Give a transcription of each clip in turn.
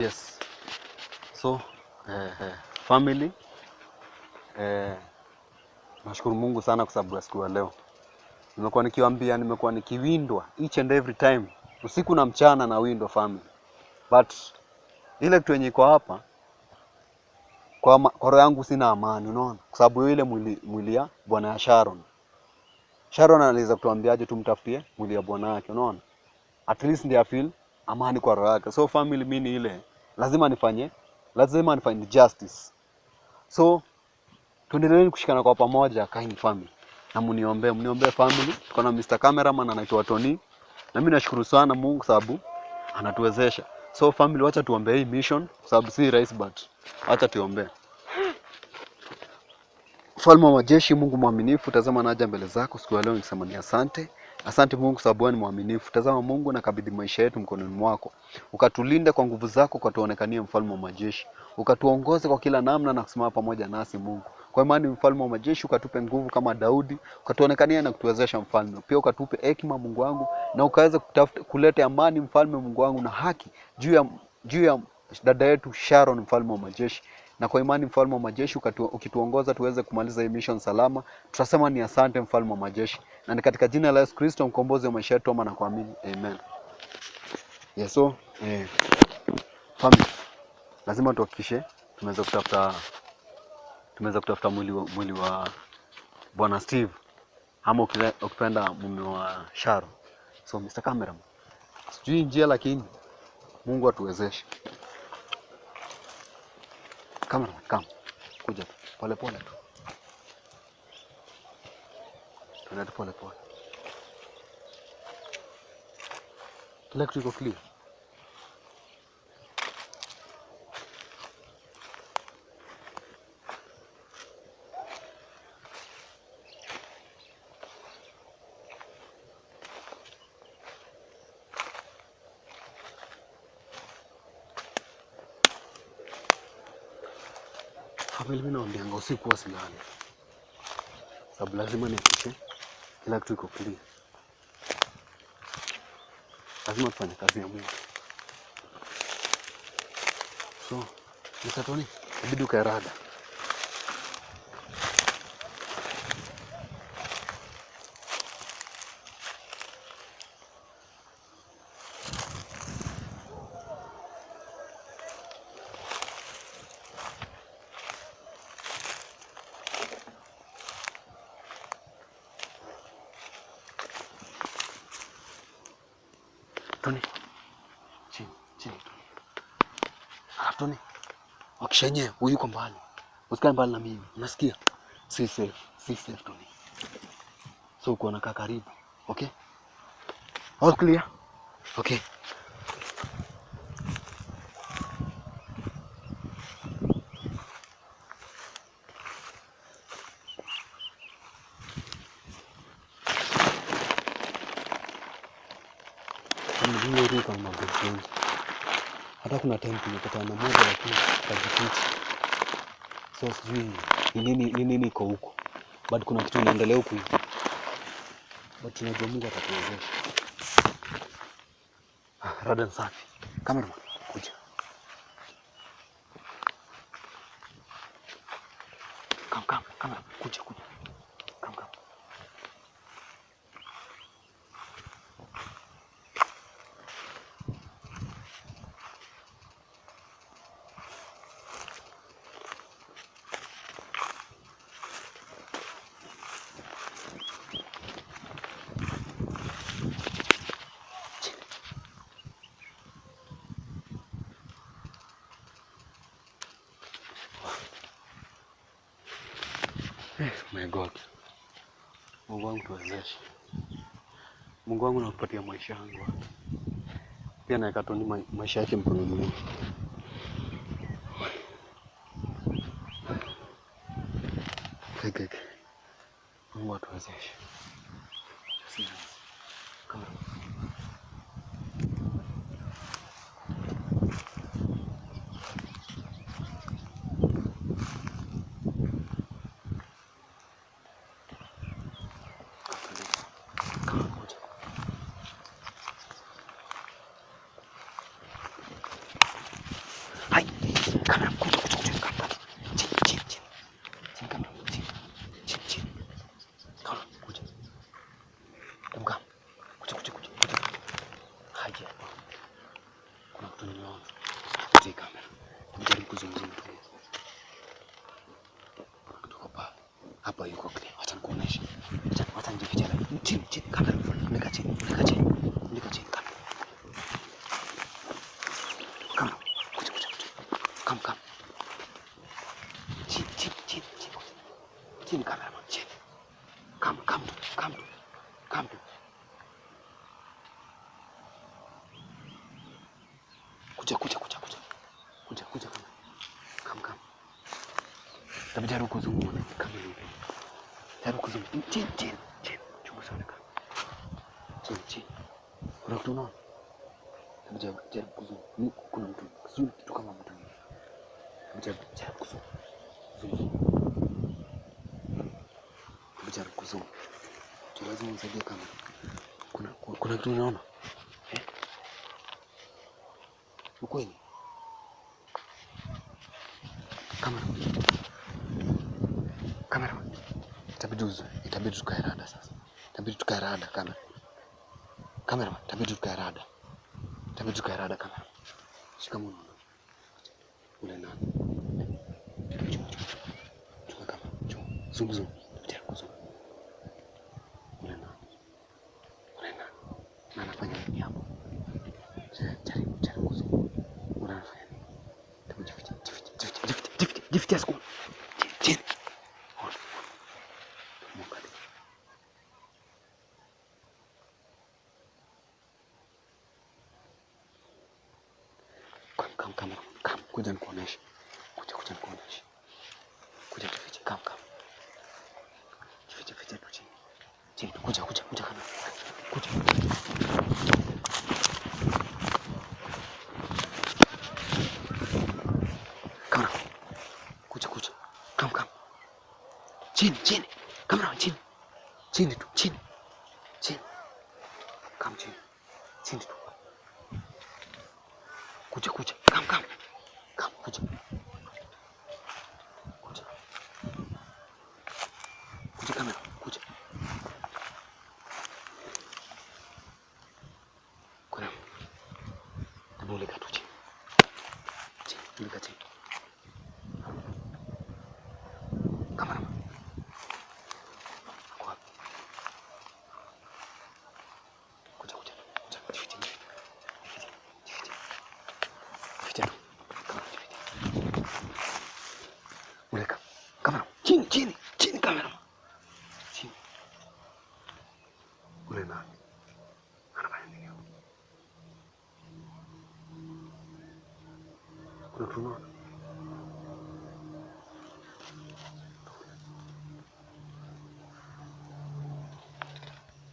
Yes. So, family, nashukuru Mungu sana kwa sababu ya siku ya leo. Nimekuwa nikiwaambia, nimekuwa nikiwindwa each and every time, usiku na mchana na windwa family. But ile kitu yenye iko hapa kwa roho yangu sina amani, unaona? Kwa sababu ile mwili ya bwana ya Sharon. Sharon anaweza kutuambiaje tumtafutie mwili ya bwana yake, unaona? At least ndiye feel amani kwa roho yake. So family, mimi ni ile lazima nifanye justice. So tuendelee kushikana kwa pamoja kind family. Na mniombee family. Tuko na Mr. Cameraman anaitwa Tony. Na mimi nashukuru sana Mungu sababu anatuwezesha. So family, wacha tuombe hii mission sababu si rahisi, but wacha tuombe. Mfalme wa majeshi, Mungu mwaminifu, tazama naja mbele zako siku ya leo nikisema ni asante. Asante Mungu sababu wewe ni mwaminifu. Tazama Mungu, nakabidhi maisha yetu mkononi mwako. Ukatulinde kwa nguvu zako, ukatuonekanie mfalme wa majeshi. Ukatuongoze kwa kila namna na kusimama pamoja nasi Mungu. Kwa imani mfalme wa majeshi, ukatupe nguvu kama Daudi, ukatuonekania na kutuwezesha mfalme. Pia ukatupe hekima Mungu wangu, na ukaweza kuleta amani mfalme Mungu wangu na haki juu ya dada yetu Sharon mfalme wa majeshi. Na kwa imani mfalme wa majeshi, ukituongoza tuweze kumaliza hii mission salama. Tutasema ni asante mfalme wa majeshi. Na ni katika jina la Yesu Kristo mkombozi wa maisha yetu, na kuamini. Amen. Yeah, so family, lazima tuhakikishe tumeweza kutafuta mwili wa Bwana Steve ama ukipenda mume wa Sharon. So Mr. Cameraman, sijui njia lakini Mungu atuwezeshe. Cameraman, come. Kuja tu. Pole pole tu. Tuende tu pole pole. Kila kitu iko clear. Family, mimi naambianga usiku huwa silali. Sababu lazima nihakikishe kila kitu iko clear. Lazima tufanye kazi ya Mungu. So, Mr. Tony, ibidi ukae rada. Tony, chini, chini, Tony. Alafu Tony, wakishenye huyu yuko mbali. Usikae mbali na mimi. Unasikia? Si safe, si safe Tony. So uko nakaa karibu. Okay? All clear? Okay. Hata kuna time tumepatana na moja lakini tukajificha. So sijui ni nini iko huko. But kuna kitu inaendelea huku hivi. But tunajua Mungu atatuwezesha. Rada safi. Cameraman, kuja. Come, come, camera, kuja, kuja. Come, come. My God. Mungu wangu tuwezeshe. Mungu wangu nakupatia maisha yangu. Pia naweka Tony maisha yake mkononi mwangu. Okay. Mungu atuwezeshe. Come on. Katika kamera. Jaribu kuzungumza tu. Kutoka pale. Hapa yuko clear. Acha nikuoneshe. Acha nijifiche. Chini chini kamera. Nika chini. Nika chini. Nika chini kamera. Kamera. Kuja kuja kuja. Come come. Chini chini chini chini. Chini kamera man. Chini. Come come come. Come. Kuja kuja kuja kuja. Kuja kuja kamera. Come come. Jaribu kuzungumza kama hivi. Jaribu kuzungumza. Chini chini chini. Chungu sana kama. Chini chini. Kuna kitu unaona? Jaribu kuzungumza. Kuna mtu. Sio kitu kama mtu hivi. Jaribu kuzungumza. Zungumza. Jaribu kuzungumza. Lazima unisaidie kamera. Kuna kitu unaona? Eh? Ukweli? Kamera. Kamera. Itabidi tukae rada sasa. Itabidi tukae rada kamera. Kamera, itabidi tukae rada. Itabidi tukae rada kamera. Shikamoo. Ule nani? Chunga chunga. Chunga kamera. Chunga. Zoom zoom. Jaribu kuzoom. Ule nani? Ule nani? Na anafanya nini hapo? Jaribu jaribu kuzoom. Ule anafanya nini? Jifiche jifiche jifiche jifiche jifiche jifiche siku. Chini. Come, come, come, kuja nikuoneshe. Kuja, kuja nikuoneshe. Kuja tufiche, come, come. Jifiche, fiche tu chini. Chini, kuja, kuja, kuja kama. Kuja. Come. Kuja, kuja. Come, come. Chini, chini. Kamera chini. Chini tu, chini. Chini. Come chini. Chini tu. Kuja kuja. Come come. Come kuja. Kuja. Kuja kamera. Kuja. Kuna. Tabulika tu chini. Chini, mulika chini. Kamera. Kwa. Kuja kuja. Kuja. Jifiche. Jifiche. Jifiche. Jifiche. Mulika. Kamera. Chini, chini, chini kamera. Chini. Ule nani? Anafanya nini hapo? Kuna kitu unaona?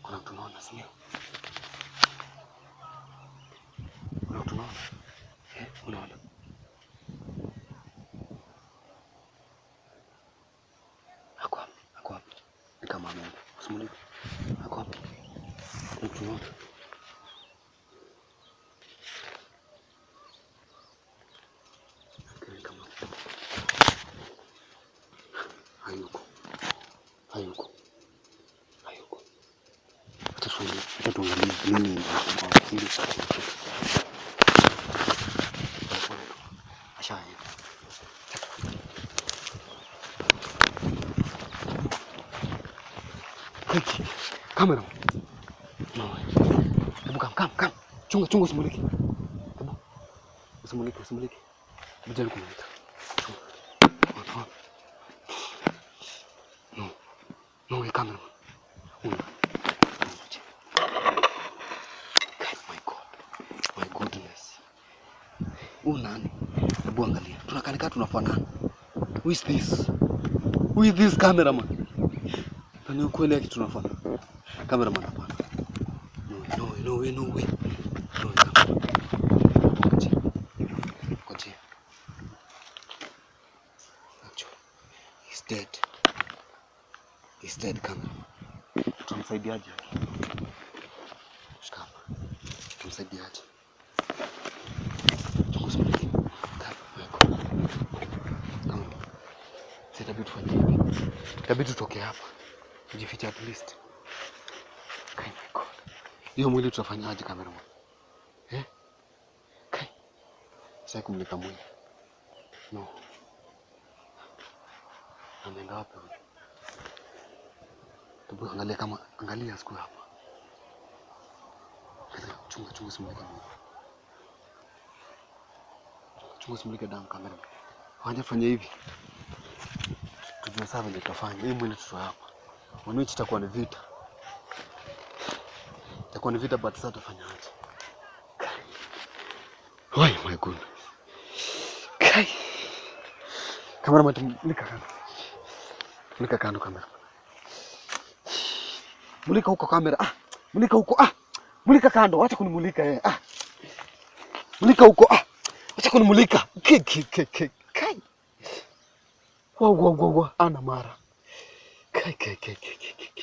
Kuna kitu unaona, si ndio? Kuna kitu unaona? Eh, unaona? Ako wapi? Ako wapi? Ni kama ameenda. Usimulike. Ako wapi? Kuna kitu unaona? Ni kama hayuko. Hayuko. Hayuko. Acha tuangalie nini ndio. Ashaenda. Quick. Kamera. No. Hebu come come come. Chunga chunga usimulike. Hebu. Usimulike usimulike. Hebu jaribu kumulika. Chunga. Wapi? No. No way camera. Una. My God. My goodness. Huyu nani? Hebu angalia. Tunakaa tunafanana. Who is this? Who is this cameraman? Na ni ukweli yake tunafanana. Cameraman hapana. No way, no way, no way. No way, cameraman. Ngoja. Ngoja. Actually, he's dead. He's dead, cameraman. Tutamsaidiaje? Shika hapa. Tutamsaidiaje? Chunguza. Kama. Sasa itabidi tufanye hivi. Itabidi tutoke hapa. Tujifiche at least. Kai, my God. Hiyo mwili tutafanyaje cameraman? Eh? Kai. Sitaki kumulika mwili. No. Ameenda wapi huyu? Hebu angalia kama angalia siku hapa. Angalia, chunga chunga usimulike mwili. Chunga usimulike damu kamera. Wacha fanya hivi. Tujue sasa vile tutafanya. Hii mwili tutoe hapa. Wanichi itakuwa ni vita. Itakuwa ni vita, but sasa tutafanya aje? Oh my goodness. Kai. Kamera, mulika kando. Mulika kando kamera. Mulika huko kamera. Ah, mulika huko. Ah, mulika kando. Acha kunimulika yeye. Ah. Mulika huko. Ah. Acha kunimulika. Ke ke ke ke. Kai. Wa wa wa wa ana mara. Kai kai kai kai kai.